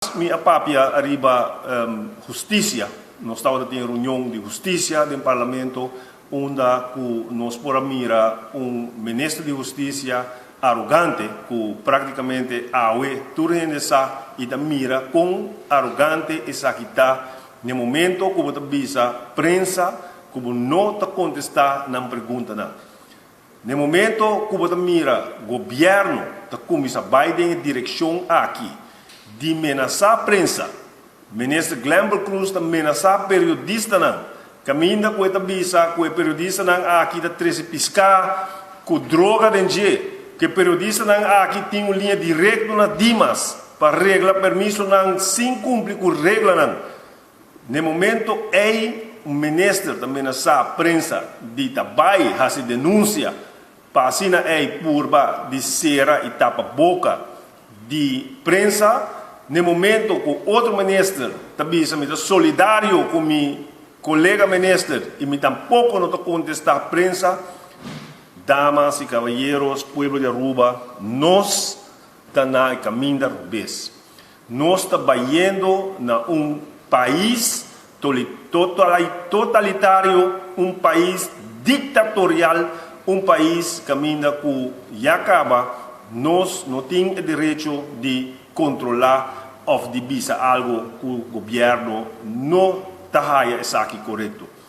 Mi a papia ariba husticia. Nos tabata tin reunion di husticia den Parlamento unda cu nos por a mira un Minister di Husticia arogante cu practicamente awe tur hende sa y ta mira con arogante esaki ta n'e momento cu bo ta bisa prensa cu bo no ta contesta nan preguntanan. N'e momento ku bo ta mira gobièrnu ta kuminsá bai den e direkshon aki di menasá prensa, Minister Glenbert Croes ta menasá periodistanan, kaminda ku e ta bisa ku e periodistanan aki ta trese piská ku droga den dje, ku e periodistanan aki tin un liña direkto na Dimas pa regla permisonan sin kumpli ku reglanan. N'e momento ei un minister ta menasá prensa di ta bai hasi denunsia pa asina ei purba di sera i tapa boka di prensa. N'e momento ku otro minister ta bisa mi ta solidario ku mi kolega minister i mi tampoko no ta kontestá prensa. Damas i kabayeros, pueblo di Aruba, nos ta na e kaminda robes. Nos ta bayendo na un pais totalitario, un pais dictatorial, un pais caminda cu ya caba nos no tin e derecho di controla of di bisa algo cu gobierno no ta haya esaki corecto.